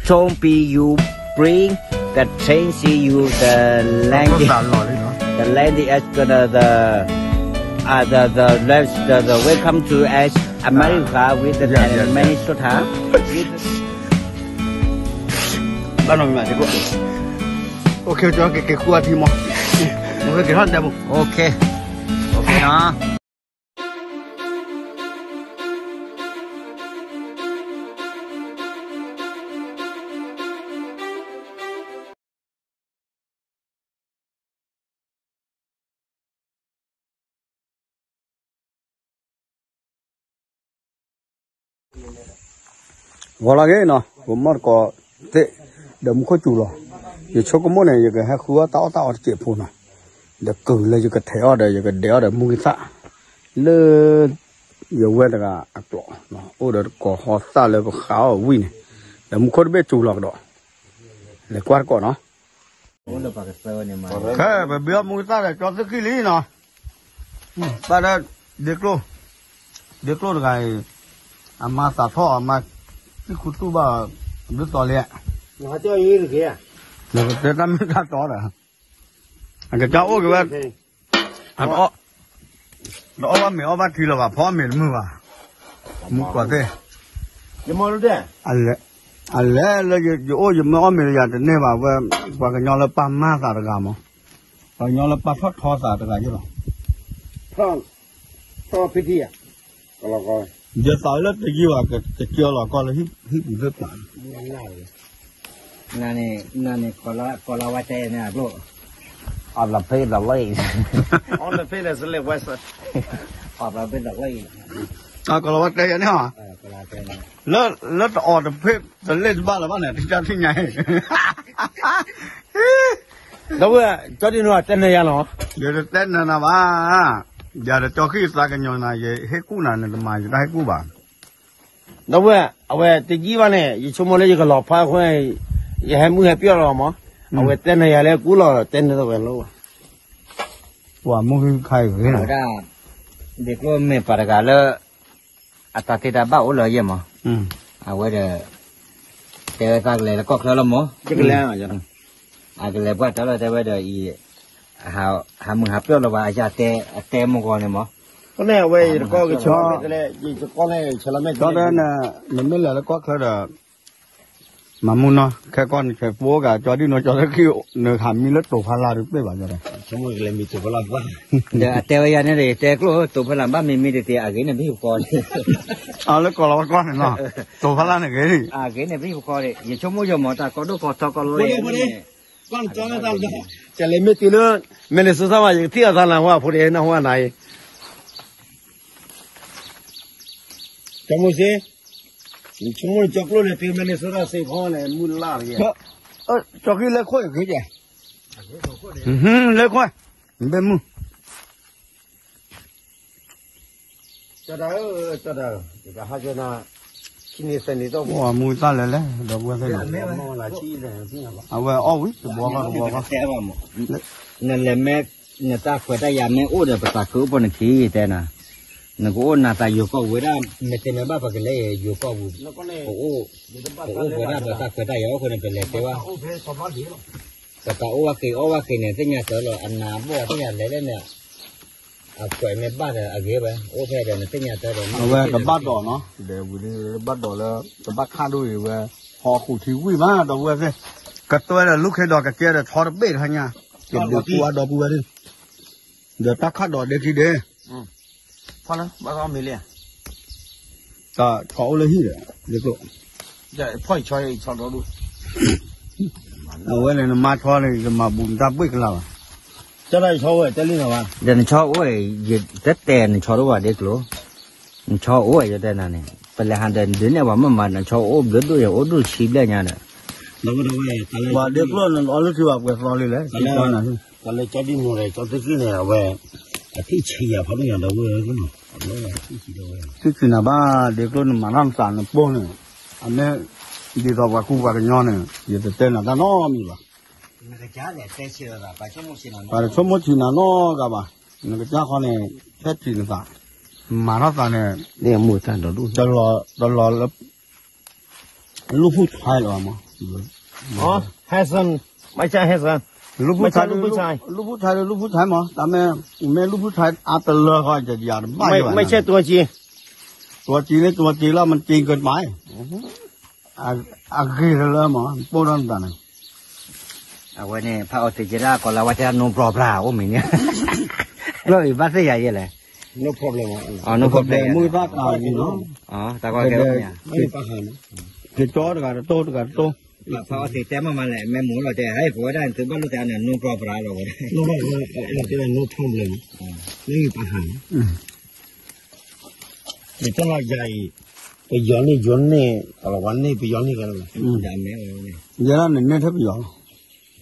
Don't be you bring the train see you the landing the landing as gonna the uh, the the rest the, the welcome to as America with the Minnesota. With ဘၣ်နီၢ်မံၤမး okay ကက့ၤဃုအထံမး okay က့ၤထီၣ်တဲပူ okay okay နီၤ ဂီၤလီၤဂ့ၤနီၤ ပမီၢ်တကိးသ့ၣ် ဒီးမူခိၣ်စူၤလီၤ ယဆိကမိၣ်န့ၣ် ယကဟဲဃုအီၣ်တၢ်အီၣ်တၢ်အီတစဲးဖိနီၤ ဒီးကုၤလၢယကထဲးအီၣ်ဒီး ယကဒဲးအီၣ်ဒီးမူကံသၣ် လၢ ယဝဲတဂၤအကျိာ် အိၣ်ဒီးတကိးဟီသၣ်လၢပဃးအီၣ်ဝံၣ်န့ၣ် ဒီးမူခိၣ်တဘ့ၣ်စူၤလီၤကဒီး လဲၤကွၢ်တကိးနီၤ ခဲပဘ့ၣ်အီၣ်မူကံသၣ်ဒီးကၠီသ့ၣ်ခံလံနီၤ ဘၣ်ဒီး ဒ့ကျိၣ် ဒ့ကျိၣ်တဂၤအံၤ အမါသးထီၣ်အမါ သံၣ်ခူသူၣ်ဘၣ် ဘျုးသီလံ တဲတၢ်မ့ၢ်တၢ်တီဒီး အကစၢ်အိၣ်က့ၤဝဲ တအီၣ်ဘၣ်မ့ၤအီၣ်ဘၣ်ထံလၢၤဘၣ် ဖီအီၣ်မ့ၤတမုာ်ဘၣ် မူကီၢ်သ့ၣ် အလဲၤလၢယအိၣ်ယမ့ၢ်အီၣ်မ့ၤလၢယၤတန့ၢ်ဘၣ်ဝဲ ပှၤကညီလၢပၢ်မၤသးတဂၤမး ပှၤကညီလၢပၢ်ထီၣ်ထီသးတဂၤယ့ၢ်လီၤ ယသးလၢတယံာ်ဘၣ် ကစၢလီၤကီၢ်လၢဟံၣ်ပူၤသ့ၣ်ပျၢ် နန့ၣ် ကီၤလၤဝါတဲန့ၣ်အကျိၣ် အီၣ်ဘျီဖ့ဘျီလီၢ်အံၤ အီၣ်ဘျီဖ့လၢစလဲးဝဲ အီၣ်ဘျီဖ့ဘျီလီၢ်အံၤ ကီၤလၤဝါတဲယၤန့ၣ်ဟီ လၢတအီၣ်တဖ့တလဲၢ်တဘၣ်လၢၤဘၣ်န့ၣ် တၢ်ထံၣ်ညါ ဒီပုၢ်ဝဲၢ် ကၠီဒံနိ တဲနၤယၤလီၤ ယတတဲနၤနၤဘၣ် ယၤတကၠီဃံသးကညီၤနၤ ယဟ့ၣ်ကူၣ်နၤ နတမၤယတၢ်ဟ့ၣ်ကူၣ်ဘၣ် ဒီပုၢ်ဝဲၢ် အဝဲတယံာ်ဘၣ်န့ၣ် ယဆိကမိၣ်လၢယကလီၤဖးအဃိ ယဟဲမုၢ်ဟဲပျီၢ်လီၤမး အဝဲတဲနၤယၤလၢကူၣ်လီၤ တဲနၤတဝဲလီၤ ပှၤမုၢ်ဟံၣ်ခါအံၤဂ့ၤ ဝဲဒၣ် ဒ့ကျိၣ်မ့ၢ်ပှၤတဂၤလၢ အတၢ်သ့တၢ်ဘၣ်အိၣ်လၢယဲၢ်မး အဝဲဒီး တဲဝဲသးကလဲၤလၢကီၢ်ချၢလီၤမး အကလဲၤပှၢ်တၢ်လီၤတဲဝဲဒီးအံၤ ဟးမုၢ်ဟးပျီၢ်လီၤဘၣ် အယတဲ အတဲမုၢ်ဂီၤန့ၣ်မး ဖဲန့ၣ်အဝဲယတကီၢ်ကဆၢ ကီၢ်ဒီး နမ့ၢ်လဲၤလၢကီၢ်ချၢဒီး မၤမူနီၤ ခဲကီၢ်နဆဲးဖိဂၤ ကၠီဒံနိ ကၠီသ့ၣ်ခံ နဟးမံလၢတိၤဖါလါတပ့ၢ်ဘၣ် ကၠီဒံ ဒီးအတဲဝဲယၤန့ၣ် တဲကျိၣ်တိၤဖါလါဘၣ်မံမံတသ့ အဂ့ၤန့ၣ်ဘံၣ်ပကီၢ်န့ၣ် အလၢကီၢ်လီၤဝဲကီၢ်န့ၣ်နီၤ တိၤဖါလါန့ၣ်ဂ့ၤ အဂ့ၤန့ၣ်ဘံၣ်ပကီၢ်န့ၣ် ယဆိကမိၣ်ယမၤတၢ်ကီဒိၣ်ကီထီကီလီၤ ကလဲၤမ့ၢ်တုၤလၢ Minnesota မး ယကထံၣ်အသးနၤဟူအဖိဒံးနၢ်ဟူအနၤအံၤ ကၠီမိၢ်စ့ ယဆိကမိၣ်ကၠီကျိၣ်န့ၣ် တုၤ Minnesota စ့ဖီန့ၣ် မုၢ်လၢ်တက့ၢ် ကၠီဃံလဲၤခိၣ်ယက့ၤကဲ လဲၤခိၣ် နဘ့ၣ်မုၢ် ကၠီဒၣ်ဧၢ ကၠီဒၣ်ဧၢ ယကဟးကၠီနၤ ခံနံၤသၢနံၤဒီး မူသၣ်လဲၤလဲၣ် ဒီပုၢ်ဝဲၢ်သ့ၣ်န့ၣ် အဝဲအီၣ်ဝံၤ တဘီဃီတဘီဃီ နလဲၤမ့ၢ် နတၢ်ခွဲးတၢ်ယာ်မ့ၢ်အိၣ်ဒီး ပသးခုအိၣ်ဖိနခံတဲနၤ နကအိၣ်နၤသးယိၤကီၢ်ဝဲဒၣ် မ့ၢ်တဲမ့ၢ်ဘၣ်ပကလဲၤယိၤကီၢ်ပူၤ ပအိၣ် ပအိၣ်ပှဲၤဒၣ်ပတၢ်ခွဲးတၢ်ယာ်အိၣ်ဃိန့ၣ် ပလဲၤတဲဘၣ် ပတၢ်အိၣ်ဝဲက့ၤအီၣ်ဝဲက့ၤန့ၣ် သ့ၣ်ညါတၢ်လီၤ အနၤဘၣ်သ့ၣ်ညါလဲၤလဲၣ်န့ၣ် အခွဲးမ့ၢ်ဘၣ်ဒီးအဂ့ၤဝဲ အိၣ်ဖဲဒီးနသ့ၣ်ညါတၢ်ဒီး အဝဲကဘၣ်ဒိးနီၤ ဒီးဝံၤလၢဘၣ်ဒိးလၢ ကဘၣ်ခးဒိၣ်အံၤဝဲ ဟီၣ်ခူၣ်ထံဝံၣ်မး ဒီပုၢ်ဝဲၢ်သ့ၣ် ကတွဲဒီးလူၢ်ခ့ဒီးကကဲဒီးထီတဘ့ၣ်တဟါညါ ကဒုးပှၤဒီပုၢ်ဝဲၢ်သ့ၣ် ဒီးတၢ်ခးဒိးဒ့ခံဒ့ ဖီလၢဘၣ်အီၣ်မ့ၤလံ တၢ်ဆီအိၣ်လၢဟံၣ်ဒီး လၢကျိၣ် ဖီအံၤဆီအံၤဆီဒီဒူၣ် အဝဲန့ၣ်နမါဆီန့ၣ် ယတမၤဘူးနတၢ်ဘှ့ၣ်ကလာ်ဘၣ် ကၠီဒၣ်ယဆီအိၣ်ဝဲတဲလံနီၤဘၣ် ဒီးနဆီအိၣ်ဝဲ ယတတဲနဆီတအိၣ်ဘၣ်ဒ့ကျိၣ် နဆီအိၣ်ဝဲယတဲနၤန့ၣ် ပလဲၤဟးဒီးဒုးနဲၣ်ပှၤမ့ၢ်မၤ နဆီအိၣ်ဘျုးဒိၣ်ယဲ အိၣ်ဒိၣ်ဆံဘျဲၣ်ညါဒီး ပှၤဒ့ကျိၣ်န့ၣ် အီလုၢ်ထံဘၣ်ပှဲၤသီလံလဲၣ် ပှၤလၢကၠီဒံနိဒီးကၠီသ့ၣ်ခံန့ၣ် အဝဲ အထံၣ်ဆံးယၤဖးဒိၣ်ညါဒီးဝဲ ထံၣ်ဆံးနၤဘၣ် ဒ့ကျိၣ်နမၤထီၣ်နသးနပိၢ်န့ၣ် အမ့ၢ် ဒ်သိးပှၤကူပှၤကညီန့ၣ် ယတတဲနၤတၢ်နီတမံၤဘၣ် ပှၤတဆိကမိၣ်ဆံးနၤနီတဂၤဘၣ် နကစၢ်ခီန့ၣ် ထဲထံးနသး မၤထီၣ်သးန့ၣ် တလီၤလၢ လူၢ်ဖူၣ်ထွဲလၢၤဘၣ်မး ဟဲဆၢ, မ့ၢ်ဆၢဟဲဆၢ, လူၢ်ဖိထါ, လူၢ်ဖိထါ, လူၢ်ဖိထါမး, တၢ်မ့ၢ်, မ့ၢ်လူၢ်ဖိထါအါတလၢဃီ ယတဘၣ်ယဘၣ်, မ့ၢ်ဆၢတိၤက့, တိၤက့လၢတိၤက့လၢမ့ၢ်တ့ကမၤ, အဂ့ၤတလၢမး ပိၢ်ဒီးနတၢ်န့ၣ် အဝဲန့ၣ် ဖးအီၣ်သ့ၣ်ကဲဒၣ် ကီၢ်လၤဝါတဲ no problem အိၣ်မ့ၢ်န့ၣ်, လီၤအံၤဘၣ်သ့ၣ်ယၤယဲလဲၣ်, no problem, no problem မုၢ်သၣ်ကၢ်န့ၣ်နီၤ, တၢ်ကီကဲအိၣ်မ့ၢ်ဧါ, ကတီတဂၤတတိၢ် တဂၤတတိၢ်, ဖးအီၣ်သ့ၣ်တဲမးမးလဲၣ် မ့ၢ်မူလီၤတဲ ဟဲပဝဲဒၣ်န့ၣ် သုဘၣ်လိၣ်တဲန့ၣ် no problem လီၤဝဲဒၣ်, no problem, မ့ၢ်ပၢ်ဟးန့ၣ် ယတဲလီၤယၤအံၤ, ပယီၤန့ၣ် ယိၤန့ၣ် ကီၢ်လီၤဝါန့ၣ် ပယီၤန့ၣ်ကီးလီၤ, ယဲဒၣ်န့ၣ်န့ၢ်ထဲပယီၤလီၤ,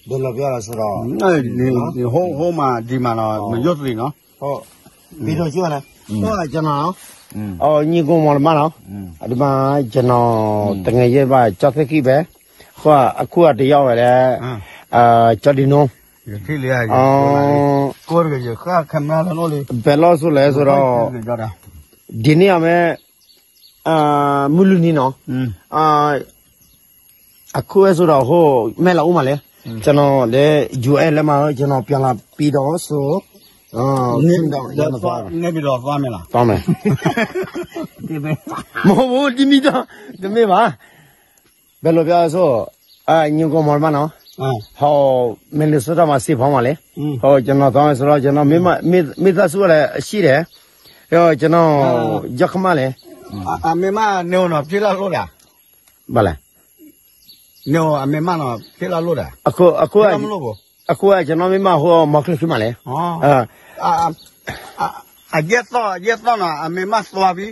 ဘဲလီၤပယီၤလီၤဆိဒီး, ဟိမးဒံးမးနီၤ မယိၣ်သ့ၣ်နီၤ, ဘဲလီၤကၠိလီၤ, ကၠီနီၤ, ညီကိမီၤတမးနီၤ, အဒမး ကၠီနီၤ, တငဲးယဲဘၣ် ကၠီသ့ၣ်ခံဘဲ, ဃိအခုအတယီၣ်ဝဲဒၣ်, ကၠီဒံနိ ဘဲလီၢ်ဆိလဲၣ်ဆိဒီး, ဒ်န့ၣ်အမ့ၢ်, မုၢ်လုၢ်နံၤနီၤ, အခုဝဲဆိဒီးအဃိ, မဲၢ်လီၤအိၣ်မးလဲၣ်, ကၠီနီၤလၢ ယူၢ်အဲၣ် လၢမး ကၠီနီၤ ပျီလီၤပံဒီးဆိ, န့ၣ်ဘၣ်ဒီး, မ့ၢ်, မ့ၢ်, တမ့ၢ်ဘၣ်, ဘဲလီၤပျီဆိ, ညီကိမီၤတမးနီၤ, ဟီ, Minnesota မးစ့ၢ်ဖီမးလဲၣ်, ဟီ ကၠီနီၤသီဝဲဆိလီၤ ကၠီနီၤ, မ့ၢ်သးစူၤဝဲလၢအဆံၣ်ဒဲး, ကၠီနီၤ, ယီၢ်ခမၣ်လဲၣ်, အမ့ၢ်မးန့ၣ်နီၤ ဖံလၢလိၣ်ဒၣ်, ဘၣ်လဲၣ်, န့ၣ်အမ့ၢ်မးနီၤ ဖံလၢလိၣ်ဒၣ်, အဃိ, အဃိကၠီနီၤမ့ၢ်မးအဃိ မီၤချၢခံမးလဲၣ်, အယဲၢ်သီ, ယဲၢ်သီနီၤ အမ့ၢ်မးသွါဖံ,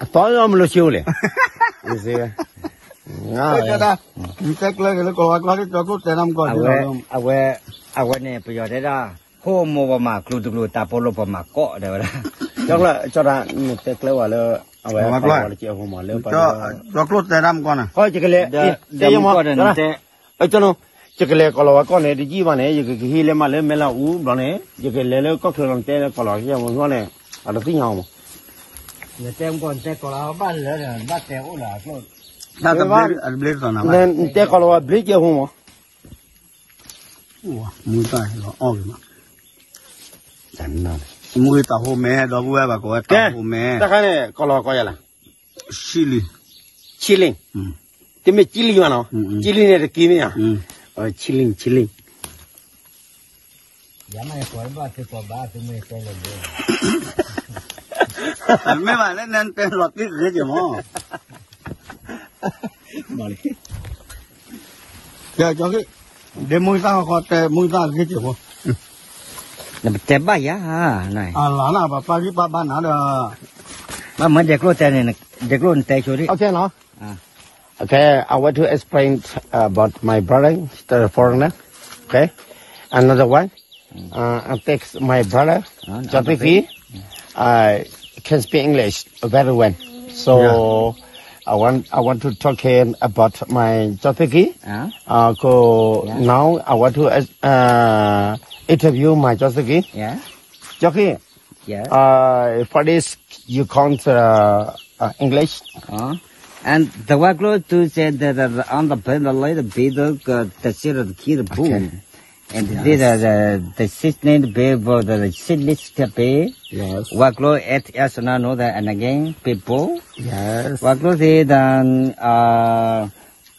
အသီမ့ၢ်လိၣ်ဆံအိၣ်လဲၣ်, တဲကျၢၤလၢကီၢ်လီၤဝါကျိာ် ကၠီကျိၣ်တဲတၢ်မကီၢ်, အဝဲန့ၣ် ပယီၤတဲဒၣ်, ဟိၣ်မိၢ်ပမၤကျိၤတကျိၤ တၢ်ပိာ်လိာ်ပမၤကိးဒဲးဝဲဒၣ်, ကၠီ, ကၠီဒၣ်, နတဲကျၢၤဝဲလၢ, အဝဲ, ကၠီကျိၣ်တဲတၢ်မကီၢ်န့ၣ်, တဲယမီၢ် ကၠီနီၤ, ယကလဲၤကီၢ်လီၤဝါကီၢ်န့ၣ် တယံာ်ဘၣ်န့ၣ် ယကကဟံးလဲၤမးလၢမဲၢ်လၢအူဘျီန့ၣ် ယကလဲၤလၢကီၢ်ချၢလီၤ နတဲလၢကီၢ်လီၤဝါကီၢ်န့ၣ် အတသ့ၣ်ညါအီၤမး, နတဲကီၢ်လီၤဝါဘၣ်လၢ, ဘၣ်တဲအိၣ်လၢ, နတဲကီၢ်လီၤဝါဘျ့ကဲဖိမး, မူတၢ်ဟဲလီၤအီၣ်ဂ့ၤမး, မူတၢ်ဟိၣ်မဲ ဒီပုၢ်ဝဲၢ်ဘၣ်ကိးဝဲတၢ်ဟိၣ်မဲ, တၢ်ခါန့ၣ် ကီၢ်လီၤဝါကီၢ်ယၤလီၤ Chilling, Chilling, တမ့ၢ် Chilling ဘၣ်နီၤ, Chilling န့ၣ်တက့ၢ်မ့ၢ်ဧါ, Chilling, Chilling, မ့ၢ်ဘၣ်လၢနတဲလီၤတံၢ်ဂ့ၤက့ၤမး, ကၠီ, ဒ်မူသၣ်ဃီတဲမူသၣ်ဂ့ၤက့ၤဖိ, နပတဲဘၣ်ယၤ, အလီၤနပပာ်ဂံၢ်ပာ်ဘါနၤဒီး, ဘၣ်မ့ၢ်ဒဲးကျိၣ်တဲန့ၣ်, ဒဲးကျိၣ်နတဲဆိဒ်, Okay, I want to explain about my brother, the foreigner. Okay, another one. Uh, I text my brother, Jatiki. I can speak English very well. So I want, I want to talk him about my Jatiki. Uh, so now I want to uh, interview my Jatiki. Jatiki, uh, for this, you can't uh, uh, English. And the workload to say that uh, on the bed a little bit uh, the shit of the kid boom. And this uh, the, the six name be for the six list be. Workload at as na know that and again people. Workload is the uh,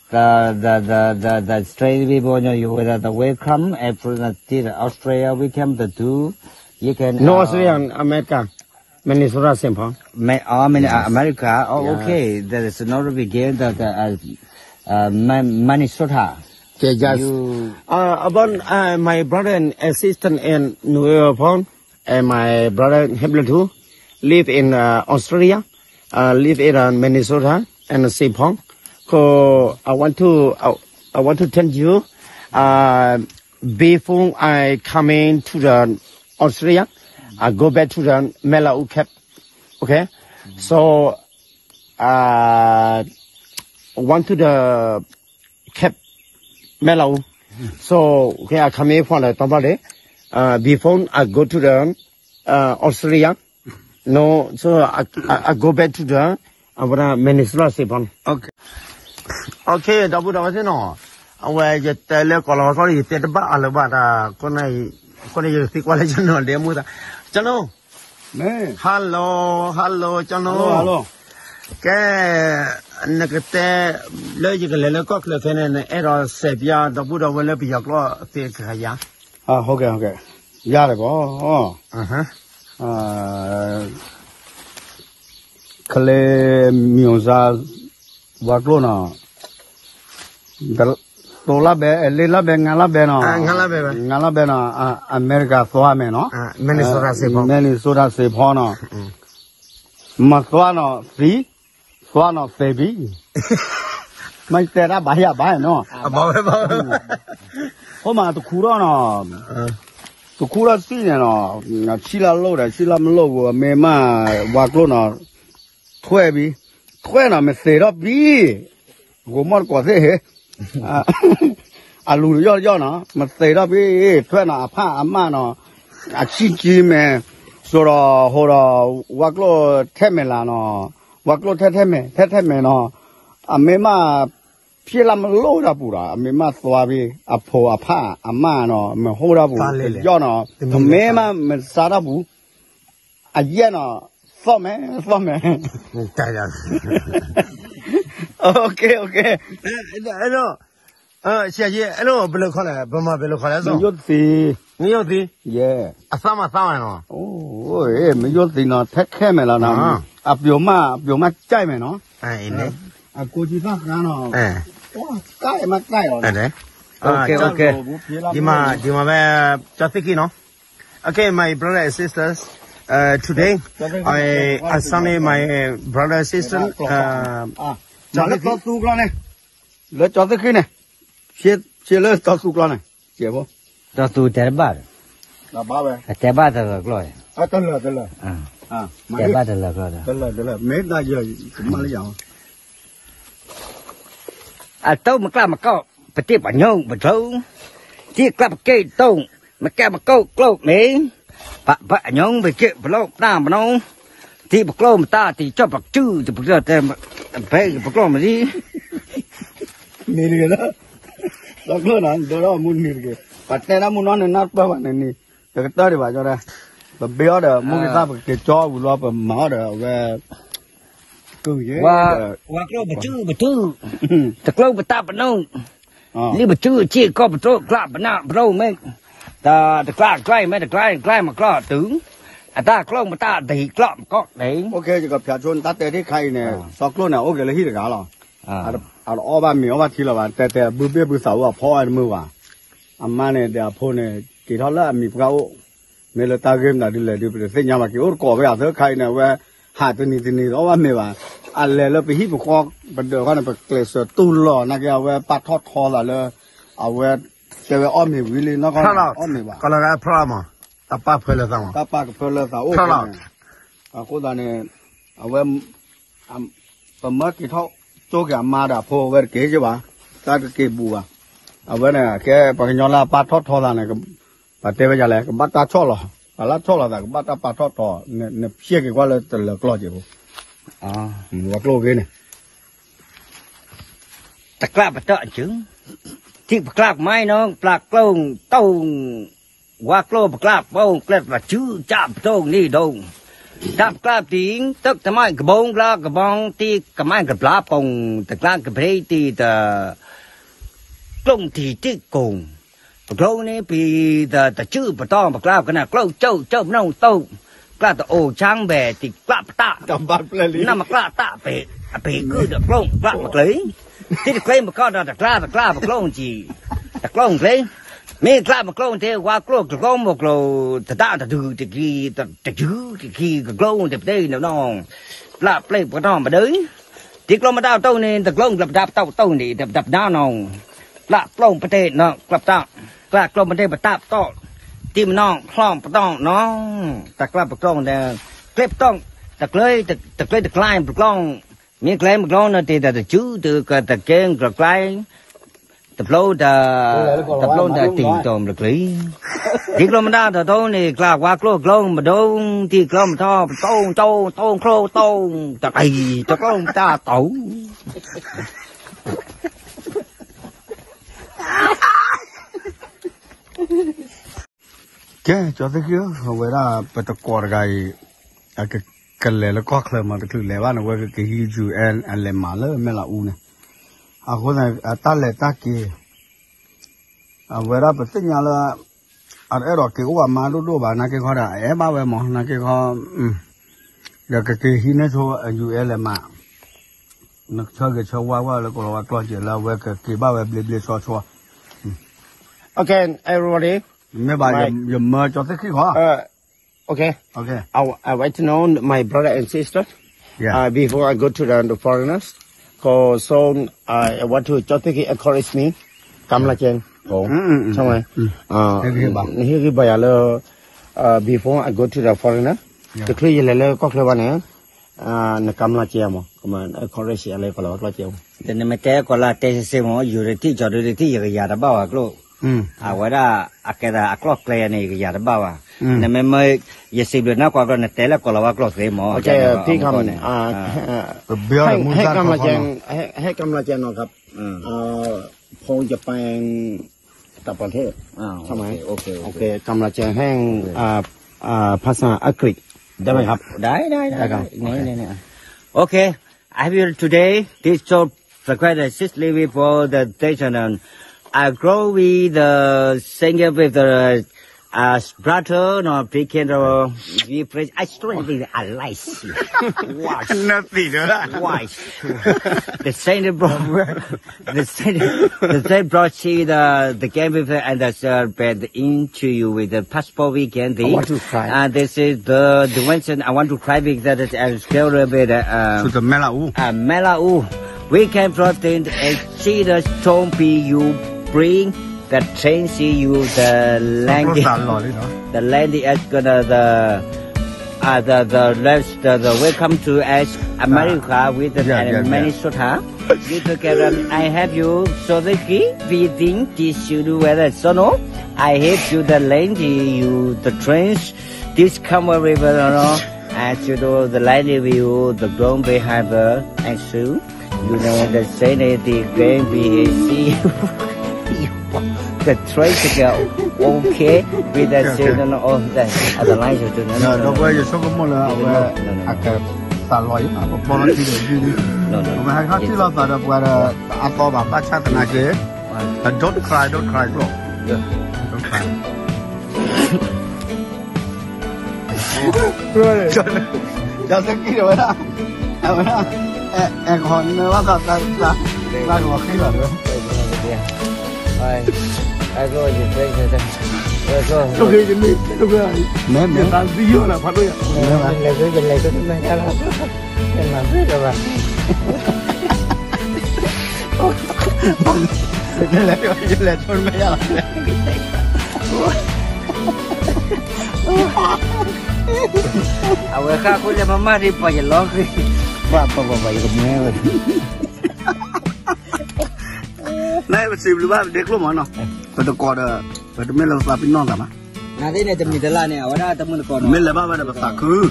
the the the the the straight people know you whether the welcome and from the Australia we come the two. You can No uh, Australia, America. Minnesota Saint Paul. May, oh, Min- uh, America. Oh, okay. There is no begin the, the uh, uh, Ma- Minnesota. Okay, just You uh, about uh, my brother and assistant in New York Paul, and my brother Hebrew too, live in uh, Australia, uh, live in uh, Minnesota and Saint Paul. So I want to uh, I want to tell you, uh, before I coming to the Australia, I go back to the Mela Ukep. Okay, so uh, went to the Cape Melau. So okay, I come here for the Tambale. Uh, before I go to the uh, Australia, no, so I, I, I go back to the uh, Minnesota Saint Paul. Okay. OK ဒီပုၢ်ဒီဝဲၢ်သ့ၣ်နီၤ, အဝဲယတဲလၢကိးလီၤဝဲခီဒီး ယတဲတဘၣ်အလၢၤဘၣ်တၢ်, အဃိန့ၣ်ယကသံကွၢ်လၢကၠီနီၤဒဲမူသး, ကၠီနီၤ, hello hello ကၠီနီၤ, ကဲ, နကတဲ, လၢယကလဲၤလၢကီၢ်ချၢခဲန့ၣ် နအဲၣ်ဒိးစဲးပျါ ဒီပုၢ်ဒီဝဲၢ်လၢပယီၤကျိာ်သ့ကယၤ, ယၤလၢၤဘၣ် ခဲလၢာ်မံၤစါ ဝါကျိာ်နီၤ, တိၤလၢဘဲ လ့လၢဘဲ ငါလၢဘဲနီၤ, ငါလၢဘဲနီၤ, အမဲရကၤသွါမဲာ်နီၤ, Minnesota စ့ၢ်ဖီ, Minnesota စ့ၢ်ဖီနီၤ, မသွါနီၤသံ, သွါနီၤသ့ဘံ, မ့ၢ်တဲတၢ်ဘၣ်ယၤဘၣ်နီၤ, အဃိမးတခူထီၣ်နီၤ, တခူထီၣ်စံၣ်န့ၣ်နီၤ, ဆံၣ်လၢလိၣ်ဒီး ဆံၣ်လၢမလိၣ်ဝဲ မ့ၢ်မး ဝါကျိာ်နီၤ, ထွဲဘံ, ထွဲနီၤ မ့ၢ်သ့ထီၣ်ဘံ, ဂိၤမီၣ်တကိးသ့ၣ်ဟ့ၣ် အလူၤတယီၣ်တယီၣ်နီၤ မ့ၢ်သ့ထီၣ်ဘံ, ထွဲနီၤအဖးအမၢ်နီၤ, အဆံၣ်ကံမဲာ်, စိဒီးဟိဒီး ဝါကျိာ်ထဲမဲာ်လၢနီၤ, ဝါကျိာ်ထဲထဲမဲာ် ထဲထဲမဲာ်နီၤ, အမ့ၢ်မး ဖျ့လၢမလိၣ်တၢ်ပူၤဒီး အမ့ၢ်မးသွါဘံ, အဖိအဖးအမၢ်နီၤ မ့ၢ်ဟိတၢ်ပူၤ တယီၣ်နီၤ, မ့ၢ်မးမ့ၢ်စါတၢ်ပူၤ, အယဲၢ်နီၤ, သီၣ်မဲာ် သီၣ်မဲာ် အဲၣ်ဒိး, အဲၣ်ဒိး, အဲၣ်ဒိး ပလဲၤခီလဲၣ်, ပမၤပလဲၤခီလဲၣ်, မ့ၢ်ယိၣ်သံ, မ့ၢ်ယိၣ်သံ, အသၣ်မၤသၣ်ဝဲနီၤ, မ့ၢ်ယိၣ်သံနီၤ ထဲခဲမဲာ်လီၤနီၤ, အပျိၤမး အပျိၤမးကၠဲၣ်မဲာ်နီၤ, အကိးကံသၣ်ဃါနီၤ, ကၠဲၣ်မးကၠဲၣ်အီၤ, ဒ်မၤဝဲ, ကၠီသ့ၣ်ခံနီၤ, Okay, my brother and sisters, uh, today I, I send my brother and sister, uh, မၤလၢတီသူကျီန့ၣ်, လၢကၠီသ့ၣ်ခံန့ၣ်, ဆ့လၢတီသူကျီန့ၣ်, ကၠဲဖိ, တီသူတဲတဘၣ်ဒီး, တဲဘၣ်တလၢာ်ကျီၢ်, တဲဘၣ်တလၢာ်ကျီၢ်ဒီး, မ့ၢ်တၢ်ယၢၤ, ကမၣ်လၢယၤ အတိၢ်မကျၢ်မကီၢ် ပတ့ၢ်ပညိၣ်ပကျိ, တံၢ်ကျၢ်ပက့ၢ်တိၢ်, မကဲမကိၢ်ကျိၣ်မ့ၢ်, ပညိၣ်ပက့ၢ်ပလိၣ်ပတၢ်ပနီၣ်, တံၢ်ပကျိၣ်မတၢ်တံၢ်ကၠီၣ်ပကစုၢ် တပကတဲ, ပကကျိၣ်မနံၤ, နံၤတဂ့ၤလၢ, ဒီကျိၣ်နၤ ဒိးထီၣ်မူနံၤတဂ့ၤ, ပတဲဒၣ်မူနီၢ်န့ၣ် နၢ်ပၢၢ်ဘၣ်န့ၣ်နံၤ, တကတၢၢ်ဒံးဘၣ်ကၠီဒၣ်, ပဘ့အီၣ်ဒီး မူကသၣ်ပက့ၤကၠီဝံၤလီၤ ပမၤအီၣ်ဒီးအဝဲ ဝၤကျိၣ်ပစုၢ်ပစုၢ်, တကျိၣ်ပတၢ်ပနီၣ်, လံပစုၢ်အစ့ၢ်ကီး ပတြိၣ်ကျၢ်ပနၢ်ပရိၣ်မ့ၢ်, တကျၢ်ကျၢ်မ့ၢ်တကျၢ်ကျၢ်မကျီၢ်တုၤ, အတၢ်ကျိၣ်ပတၢ်ဒံးကျီၢ်မကီၢ်န့ၣ်, ယကဖၠးဆိနတၢ်တဲထံၣ်ခါအံၤန့ၣ် စီကျိၣ်န့ၣ် အိၣ်က့ၤလၢဟံၣ်တဂၤလီၤ, အတအီၣ်ဘၣ်မ့ၤအီၣ်ဘၣ်ထံလၢၤဘၣ် တဲတဲဘုဘ့ၣ်ဘုသးအိၣ်အဖီအီၣ်တမုာ်ဘၣ်, အမါန့ၣ်ဒီးအဖိန့ၣ် က့ၤထီၣ်လၢအမံၤပှၢ်အိၣ်, မ့ၢ်လၢတၢ်ဂ့ၢ်မနုၤဒ်လဲၣ်ဒုး ပတသ့ၣ်ညါဘၣ် က့ၤအိၣ်တကိးဝဲအသၢခါအံၤန့ၣ် အဝဲ ဟးတနံၤတနံၤတအီၣ်ဘၣ်မ့ၤဘၣ်, အလဲၤလၢပဟံၣ်ပဃီ ပဒၢးဃီန့ၣ် ပကျဲးစၢးတူၢ်လီၤ နာ်က့အဝဲပာ်ထီၣ်ထီသးလၢ အဝဲ တဲဝဲအီၣ်မ့ၤဝံၤလံ နီၢ်ကီၢ်အီၣ်မ့ၤဘၣ်, တၢ်ပာ်ကဖၢလၢသး, တၢ်ပာ်ကဖၢလၢသးအိၣ်န့ၣ်, အဃိသတးန့ၣ် အဝဲ ပမၢက့ၤထီၣ်ကၠိက့ၤအမါဒီးအဖိဝဲတက့ၢ်က့ၤဘၣ်, တၢ်ကက့ၤဘူးဘၣ်, အဝဲန့ၣ် ကဲပှၤကညီလၢအပာ်ထီၣ်ထီသးန့ၣ် ပှၤတဲဝဲဒ်လဲၣ် ကဘၣ်တၢ်ဆီၣ်လီၤ, ပှၤလၢဆီၣ်လီၤသး ကဘၣ်တၢ်ပာ်ထီၣ်ထီ, နဖျဲၣ်က့ၤကွၢ်လၢတလၢာ်ကျီၢ်က့ၤဖိ, ဝဲကျိၣ်ဂ့ၤန့ၣ် တကျၢ်ပတၢၢ်အစု, ထံၣ်ပကျၢ်ကမါနီၤ ပကျၢ်ကျိၣ်တိၢ်, ဝါကျိၣ်ပကျၢ်ပိၢ် ကျဲတစုကၢ်ပတိၢ်န့ၣ်ဒိၣ်, တၢ်ပကျၢ်ပတံၤ တၢ်ကမါကဘီကဘီ တံၢ်ကမါကဘျါပိၢ် တကျၢ်ကဘျံးတံၢ်တ ကျိၣ်တံၢ်တံၢ်ကိၢ်, ပကျိၣ်န့ၣ်ပံၤ တစုပတီၢ် ပကျၢ်ပကနၣ်ကျိၣ်ကၠိၣ်ကၠိၣ်ပနီၣ်တိၢ်, ကျၢ်တအိၣ်ဆၢဘဲၣ် တံၢ်ကျၢ်ပတၢ်, နမ့ၢ်ကျၢ်တၢ်ပ့ၤ အပ့ၤကုၢ်ဒီးကျိၣ်ကျၢ်ပကျ့ၤ, တံၢ်တကျ့ၤမကီၢ်ဒီးတကျၢ် တကျၢ်ပကျိၣ်ကံ, တကျိၣ်ကျ့ၤ, မ့ၢ်ကျၢ်မကျိၣ်တဲ ဝါကျိၣ်ကကျိၣ်မကျိၣ် တတၢ်တဒုတကံ တယုၢ်တကံ ကကျိၣ်တပတဲနီၢ်နီၢ်, ပျၢ်ပျဲၢ်ပကနီၣ်မဒု တံၢ်ကျိၣ်မတၢ်တိၢ်န့ၣ် တကျိၣ်ကျၢ်ပတၢ်ပတီၢ်ပတီၢ်န့ၣ် တပဒၢနီၢ်, ပျၢ်ကျိၣ်ပတဲနီၢ် ကျၢ်ပတီၢ်, ကျၢ်ကျိၣ်ပတဲပတၢ်ပတီၢ်, တံၢ်မနီၢ်ချီၣ်ပတီၢ်နီၢ်, တၢ်ကျၢ်ပကျိၣ်န့ၣ် ကျဲပတီၢ်, တကျဲ တကျဲတကျဲပကျိၣ်, မ့ၢ်ကျဲပကျိၣ်န့ၣ် တ့ၢ်တၢ်တစု တကဲကျဲ တဖျိတၢ်, တဖျိတၢ်တံၢ်တိၢ်မတကျ့ၤ, တံၢ်ကျိၣ်မတၢ်တိၢ်တိၢ်န့ၣ် ကျၢ်ဝါကျိၣ်ကျိၣ်မဒု တံၢ်ကျိၣ်မထီၣ် ပတိၢ်တိၢ်တိၢ်ကျိၣ်တိၢ်, တကံ တကျိၣ်မတၢ်တိၢ် ကဲ ကၠီသ့ၣ်ဃံဧၢ, အဝဲဒၣ်ပတကိးတဂၤအံၤ အက ကလဲၤလၢကီၢ်ချၢမး တချုးလဲၤဘၣ်န့ၣ် အဝဲကက့ၤဟံး ယူၢ်အဲၣ် အလဲၤမၤလၢမဲၢ်လးအူန့ၣ်, အဃိန့ၣ် အတၢ်လဲၤတၢ်က့ၤ အဝဲဒၣ်ပသ့ၣ်ညါလၢ အတအဲၣ်ဒိးက့ၤအိၣ်အမါဒိၣ်ဒိၣ်ဘၣ် နာ်က့ခီဒီး အအဲၣ်ဘၣ်ဝဲမး နာ်က့ခီ ဒီးကက့ၤဟံးန့ၢ်ဆိ ယူၢ်အဲၣ် လဲၤမၤ နကဆၢဂ့ၤဆၢဝါဝဲလၢကိးလီၤဝါကျီၢ်စဲး လၢအဝဲကက့ၤဘၣ်ဝဲဘျ့ဘျ့ဆှီဆှီ. Okay, everybody. မ့ၢ်ဘၣ် ယမၢကၠီသ့ၣ်ဃံဃီ. Okay. Okay. I, I want to know my brother and sister. Yeah. Uh, before I go to the, the foreigners, 'cause so I want to ကၠီသ့ၣ်ဃံ encourage me. ကမျၢၢ်ကဲ ကို ဆမ နဟ့ၣ်ဂံၢ်ဘါယၤလၢ before I go to the foreigner တချုးယလဲၤလၢကီၢ်ချၢဘၣ်န့ၣ် နကမျၢၢ်ကဲမး ကမၤ encourage ယၤလၢကီၢ်လီၤဝါကျီၢ်ကဲမး တနမ့ၢ်တဲကီးလၢတဲစ့မး ယူၤတထံၣ်ကၠီဒုတထံၣ် ယကယၤတဘၣ်ဝဲကျိၣ် အဝဲဒၣ် အကဲသးအကျီၢ်ကျဲန့ၣ် ယကယၤတဘၣ်ဘၣ် နမ့ၢ်မၢ ယစံးဘျုးနၢ်ကွၢ်ကျိၣ် နတဲလၢကီၢ်လီၤဝါကျိၢ်သ့မး ကဲန့ၣ် ဟဲကမျၢၢ်ကဲ ဟဲကမျၢၢ်ကဲနီၤ ครับ อ่า ผมจะไปต่างประเทศ อ่า ใช่ไหม โอเค โอเค โอเค กำลังจะแห้ง อ่า อ่า ภาษาอังกฤษ ได้ไหมครับ ได้ ได้ ได้ ได้ ได้ ได้ ได้ ได้ โอเค I have you today. This so subscribe the six living for the station. I grow with the singer with the uh, brother, no, became the we play. I strength I like. Watch. Nothing. Watch. The same, bro. The same, the same bro. See the the game with and the uh, band into you with the passport weekend. I want to cry. And this is the the mention. I want to cry because I'm still a bit uh, to the Mela U. Uh, Mela U. We came from the and see the stone be you bring the train see you the landing. The landing is gonna the uh, the the rest the, the welcome to as America with the yeah, yeah, Minnesota. Yeah. You together, I have you so the key we think this should do well so no. I have you the landing you the trains this come over river no. As you do the landing view the ground behind the and soon. You know the same thing, baby, see you. The trace again, okay, with the same, no, no, oh, the other line you do, no, no, no, ဒီပုၢ်ဝဲၢ် ယဆိကမိၣ်လၢအဝဲ အကသးလီၤအံၤ ပဘီလီၤထံဒီးဒ်န့ၣ် အဝဲဟဲခီထံၣ်လိာ်သးဒီးပှၤဒီး အသီဘၣ်ဘၣ်ဆၣ်သနာ်က့ don't cry, don't cry, bro. Don't cry. ကၠီသ့ၣ်ဃံဒီးဝဲဒၣ် အဝဲဒၣ် အဲၣ်ကဟီနၢဘၣ်သး သးကဟီဃံလီၤဒီး မ့ၢ်မ့ၢ် ယသးသံယိၣ်နၤဖးဒိၣ်ယၤ မ့ၢ်ဘၣ် ယလဲၤ ယလဲၤ ယလဲၤ ယလဲၤ ယလဲၤ ယလဲၤ အဝဲဃၣ်ခိၣ်လၢမမၢ်ဒ် ပှၤယလီၤဃံၤ ပှၤပှၤပှၤယကမၢဝဲ နပစံးဘျုးဘၣ်ပဒ့ကျိၣ်မးနီၤ ပတကိးဒီး ပတမ့ၢ်လၢပသးပ့ၤနီၣ်သးဘၣ် နသ့ၣ်န့ၣ် တမံၤတလၢ်န့ၣ် အဝဲဒၣ်တမုၢ်တကိးနီၤ မ့ၢ်လဲၤဘၣ်ဝဲဒီးပသးခု ဒ်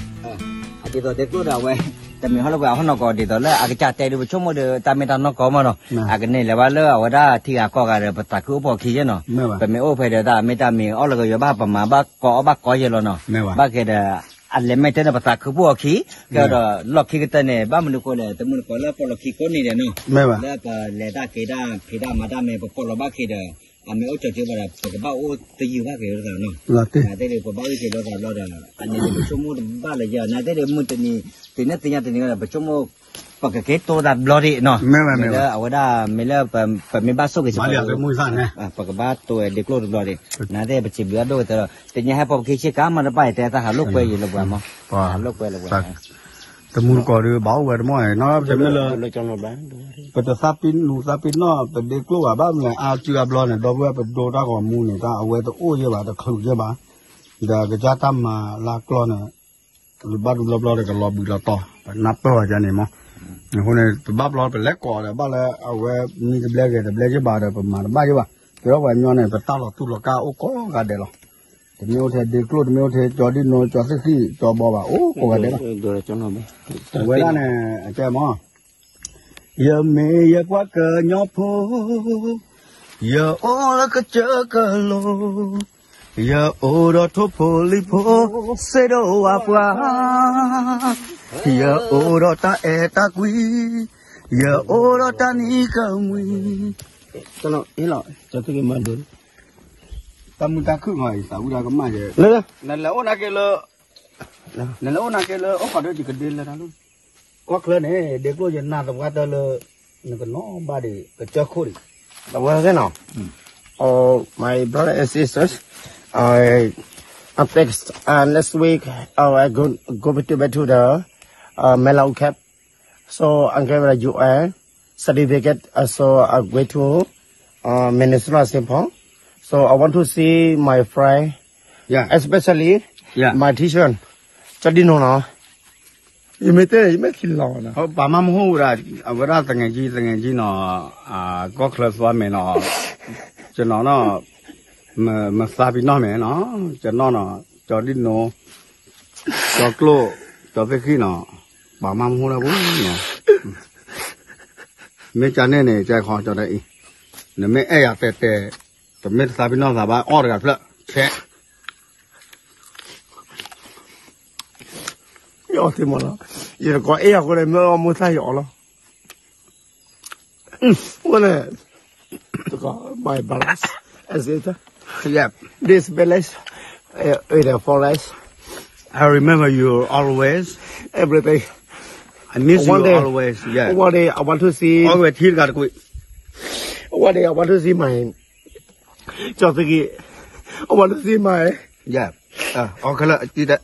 သိးဒ့ကျိၣ်ဒီးအဝဲ တမ့ၢ်ဟီၣ်လၢပှၤဟီၣ်နီၢ်ကီၢ် ဒ်သိးလၢအကစၢ်တဲဒုးပဆိကမိၣ်ဒီး တၢ်မ့ၢ်တၢ်နီၢ်ကီၢ်မးနီၤ အကန့ၢ်လဲၤဘၣ်လၢအဝဲဒၣ်ထံဂၤကီၢ်ဂၤဒီး ပသးခုအိၣ်ဖှိၣ်ခံယဲနီၤ ပမ့ၢ်အိၣ်ဖဲဒီးတၢ်မ့ၢ်တၢ်မံၤအီၣ်လၢကယီၤဘၣ် ပမၤဘၣ်ကီအီၣ်ဘၣ်ကီယဲလီၤနီၤ ဘၣ်က့ၤဒီး အလဲၤမ့ၢ်တဲန့ၣ် ပသးခုဖှိၣ်အခံ ကဲဒီးလီၢ်ခံကတၢၢ်န့ၣ် ဘၣ်မနုၤဃိလဲၣ် တမုၢ်တကိးလၢပီၣ်လီၤခံကိးနံၤဒီးနီၤ လၢပလဲၤတၢ်က့ၤတၢ်ဖံးတၢ်မၤတၢ်မ့ၢ် ပပီၣ်လီၤဘၣ်က့ၤဒီး အမ့ၢ်အိၣ်ကၠီၤကၠိဘၣ်ဒီး ပကဘၣ်အိၣ်သယုၢ်ဘၣ်က့ၤဝဲသးနီၤ နသ့ၣ်ဒီး ပဘၣ်အိၣ်က့ၤလိာ်သးဘျီဒီး အန့ၣ်ပဆိကမိၣ်တဘၣ်လၢၤယဲ နသ့ၣ်ဒီး မုၢ်တနံၤ တုၤနသ့ၣ်ညါတနံၤဒီး ပဆိကမိၣ် ပကက့ၤတိၢ်သးဘျီဒံးနီၤ မ့ၢ်လၢအဝဲဒၣ် မ့ၢ်လၢ ပမ့ၢ်ဘၣ်ဆိၣ်ဂ့ၤ ပကဘၣ်တိၢ်ဝဲဒ့ကျိၣ်တဘျီဒံး နသ့ၣ်ပစံးဘျုးအဒိၣ်ကတၢၢ်ဒီး တနံၤဟဲပိာ်ပခံဆ့ကၤမၤတဘၣ် တဲသးဟးလိာ်ကွဲယံၤလၢပှၤမး ဟးလိာ်ကွဲလၢပှၤ တမူတကိးဒီး ဘၣ်အိၣ်ဝဲတမီၢ်နီၤ တမ့ၢ်လၢ ပတသးပ့ၤနူးသးပ့ၤနီၣ် ပဒ့ကျိၣ်ဘၣ် ဘၣ်မနုၤအါစုအဘျီန့ၣ် ဒီပုၢ်ဝဲၢ်ပဒိတၢ်ဂီၤမူန့ၣ် တၢ်အဝဲတအိၣ်ယဲဘၣ် တချုးယဲဘၣ် ဒီးကစၢ်တၢ်မၤလၢကျီၢ်န့ၣ် ဘၣ်ဒူဘျီဘျီဒီးကလီၤဘှံးလီၤတီၤ ပနၢ်ပၢၢ်ဝဲဒ်န့ၣ်မး အဃိန့ၣ် ပဘၣ်ဘျီပလဲၤကိးဒီး ဘၣ်လၢအဝဲ မံတဘျဲဂဲၤတဘျဲယဲဘၣ်ဒီး ပမၤတဘၣ်ယဲဘၣ် ကဲထီၣ်ပှၤကညီန့ၣ် ပတၢ်လီၤတူၢ်လီၤကာ်အိၣ်ကိးဂၤဒဲးလီၤ တမ့ၢ်အိၣ်ထဲဒ့ကျိၣ် တမ့ၢ်အိၣ်ထဲကၠီဒံၣ်နိ ကၠီသ့ၣ်ဃံၣ် ကၠီဘီဘၣ် အိၣ်ကိးဂၤဒဲးလီၤ အဝဲဒၣ်န့ၣ် အတဲမး ယမ့ၢ်ယကွၢ်ကညီဖိ ယအိၣ်လၢကစၢၢ်ကလိၤ ယအိၣ်ဒီးထိၣ်ဖိလံၣ်ဖိ စ့ဒိၣ်ဝါပှၢ်, ယအိၣ်ဒီးတၢ်အဲၣ်တၢ်ကွံ, ယအိၣ်ဒီးတၢ်နံၤကမှံ, လီၤ, တၢ်မုာ်တၢ်ခုၣ်ဂီၤအံၤ သးဝံၣ်တၢ်ကမၣ်ယဲ, နလဲၤအိၣ်နာ်က့လၢ, နလဲၤအိၣ်နာ်က့လၢ အိၣ်ခိးဒီးယကဒ့လၢတၢ်လီၢ်, ကီၢ်ချၢန့ၣ် ဒ့ကျိၣ်ယနၢ်သပှၢ်တၢၢ်လၢ နကနီၣ်ဘၣ်ဒံး ကစၢၢ်ခိၣ်ဒံး, အဝဲသ့ၣ်နီၤ, Oh, my brother and sisters, I, I text, uh, next week, uh, I go, go to, back to the, uh, Mela Ukep. So I'm going to U N certificate. Uh, so I'm going to uh, Minnesota Saint Paul. So I want to see my friend, yeah, especially, yeah, my teacher, ကၠီဒံနိနီၤ, ယမ့ၢ်တဲ ယမ့ၢ်ခံလီၤနီၤ, ပှၤမၢမဟိဝဲဒၣ်, အဝဲဒၣ်သငယ်ချင်း, သငယ်ချင်းနီၤ, ကီၢ်ချၢသွါမဲာ်နီၤ, ကျွန်တော်နီၤ, မ, မသးပ့ၤနီၣ်မဲာ်နီၤ, ကျွန်တော်နီၤ, ကၠီဒံနိ, ကၠီကျိၣ်, ကၠီသ့ၣ်ဃံနီၤ, ပှၤမၢမဟိလၢပူၤနီၤ, မ့ၢ်ကန့ၣ်န့ၣ် ကဲခီကၠီဒံအံၤ, နမ့ၢ်အဲၣ်ယၤတဲတဲ, တမ့ၢ်တသးပ့ၤနီၣ်သးဘၣ် အီၣ်တဂၤဖျၢၣ်, ခဲ ယအီၣ်သ့မးလီၤ, ယတကိးအဲၣ်ယၤဃိန့ၣ် မ့ၢ်အီၣ်မိၢ်သၣ်ယအီၣ်လီၤ, ဝဲန့ၣ်, တကိး my balance, as it, yeah, this balance, uh, in the forest, I remember you always, everything, I miss you always, yeah, one day I want to see, always ထံတဂၤတကွံာ်, one day I want to see my ကၠီသ့ၣ်ဂံၢ်, အဝဲတသ့မး, ယဲ, အကလၢာ်, ကၠီဒံ,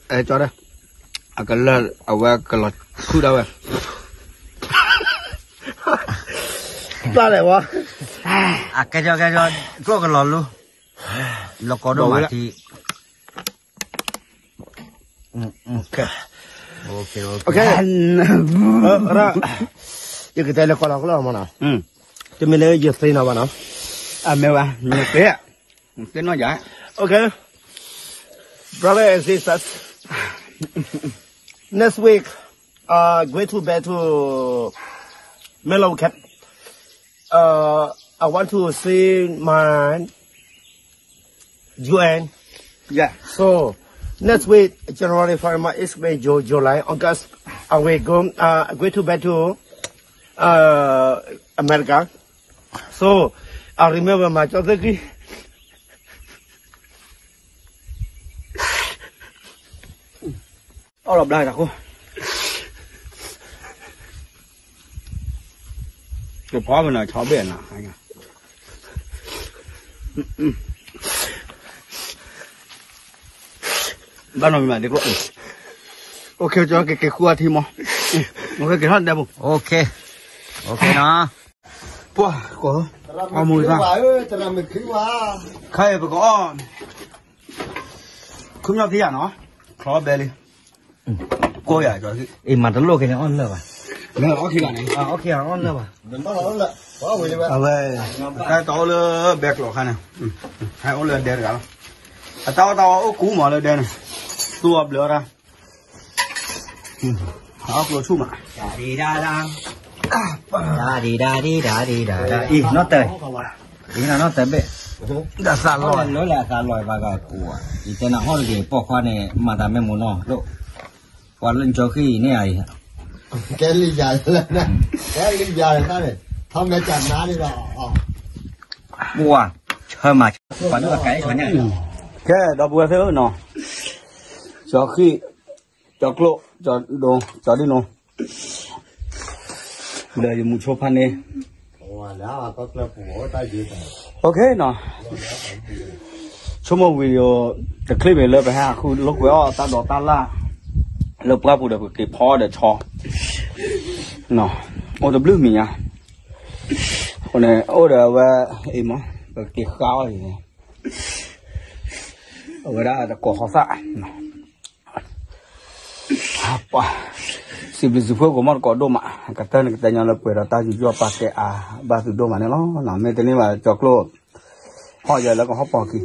အကလၢာ်အဝဲကလီၤခုၣ်ဒၣ်ဝဲ, ဘၣ်လဲၣ်ဝဲ, အကဲကၠီကဲကၠီ, ကျိၣ်ကလီၤလူ, လီၤကီဒိၣ်မးထံ Okay, okay, okay, ယကတဲလၢကီၢ်လီၤကလီၢ်မနီၤ, တမ့ၢ်လၢယသ့နီၤဘၣ်နီၤ, အမ့ၢ်ဝဲ, နသ့, သ့နီၣ်ယၤ, okay, brother and sisters, next week, uh, going to back to Melo Cap. Uh, I want to see my U N. Yeah. So next week, January, February, March, April, May, June, July, August, I will go, uh, going to back to, uh, America. So I remember my ကၠီသ့ၣ်ဂံၢ်, အီၣ်လီၤဘျါတၢ်ခိၣ်, ကဖီမနုၤဆီဘ့ၣ်နၤ, ဘၣ်နီၢ်မံၤမးဒ့ကျိၣ်, okay, ကၠီက့ၤက့ၤဃုအထံမီၤ, okay, က့ၤထီၣ်ဒဲပူၤ, okay, okay နီၤ, ပှၤကိး, အီၣ်မူၤသၣ်, ခါအံၤပကအီၣ် ခုမျီၢ်ခံဂၤနီၤ, ချီဘဲလံ, ကိးယၤ, အံၤမၤတလိၣ်က့ၤန့ၣ်အီၣ်လၢၢ်ဘၣ်, မ့ၢ်အီၣ်ခံဂၤန့ၣ်, အီၣ်ခံဂၤအီၣ်လၢၢ်ဘၣ်, အဝဲ, တၢ်တအိၣ်လၢဘဲကျိးခါန့ၣ်, ဟဲအိၣ်လၢဒဲတဂၤလီၤ, အတၢ်အီၣ်တၢ်အီအိၣ်ကူမးလၢဒဲန့ၣ်, သူအီၤဘျၢတၢ် အီၣ်ကျိဆူၣ်မး, တၢ်ဒံးတၢ်ဒံး, တၢ်ဒံးတၢ်ဒံး, အံၤနီၢ်တၢ်, အံၤနီၢ်တၢ်ဘ့ၣ်, ဒ်သးလီၤ, လၢလၢအသးလီၤဘၣ်ဂၤကိး, ယတဲနၤဟီၣ်တက့ၤပိာ်ခွါန့ၣ် မၤတၢ်မ့ၢ်မူနီၢ်လိၣ်, ပှၤလၢကၠီဃံန့ၣ်အံၤ, ကဲလံယၤလၢ, ကဲလံယၤလၢန့ၣ်, ထီၣ်မဲာ်တၢ်နါန့ၣ်ဒီး, ပှၤ, ဆၢမၤ, ပှၤဒိၣ်အကဲအံၤ, ကဲဒီပုၢ်ဝဲၢ်သ့ၣ်ဧၢနီၤ, ကၠီဃံၣ်, ကၠီကျိၣ်, ကၠီဒိ, ကၠီဒံနိ, ဒီးယမူဆိဖါန့ၣ်, okay နီၤ, ဆိကမိၣ်ဝံၤဒီး, တချ့မ့ၢ်လၢပဟဲဟးဃုလိာ်ကွဲအီၣ်တၢ်ဒိးတၢ်လၢ်, လၢပှၢ်ပူၤဒီးပက့ၤဖီအီၣ်ဒီးဆီ, အိၣ်တဘျုးမံၤညါ, အဃိန့ၣ် အိၣ်ဒီးအဝဲ, အံၤမး, ပက့ၤဃါအီၣ်အံၤန့ၣ် အဝဲဒၣ်တကိးဟီသၣ်, ပှၤ, စံးဘျုးစံးဖှိၣ်ကိးမီၢ်တကိးဒိၣ်မး, ကတၢၢ်န့ၣ်ကတဲညီလၢပှဲၤဒီးတၢ်ယူးယီၣ်ပာ်ကဲအါ, ဘၣ်သုဒိၣ်မးန့ၣ်လီၤ, မ့ၢ်တန့ၢ်ဘၣ်ကၠီကျိၣ်, ဟီၣ်ယၤလၢကဟီၣ်ပီၤက့ၤ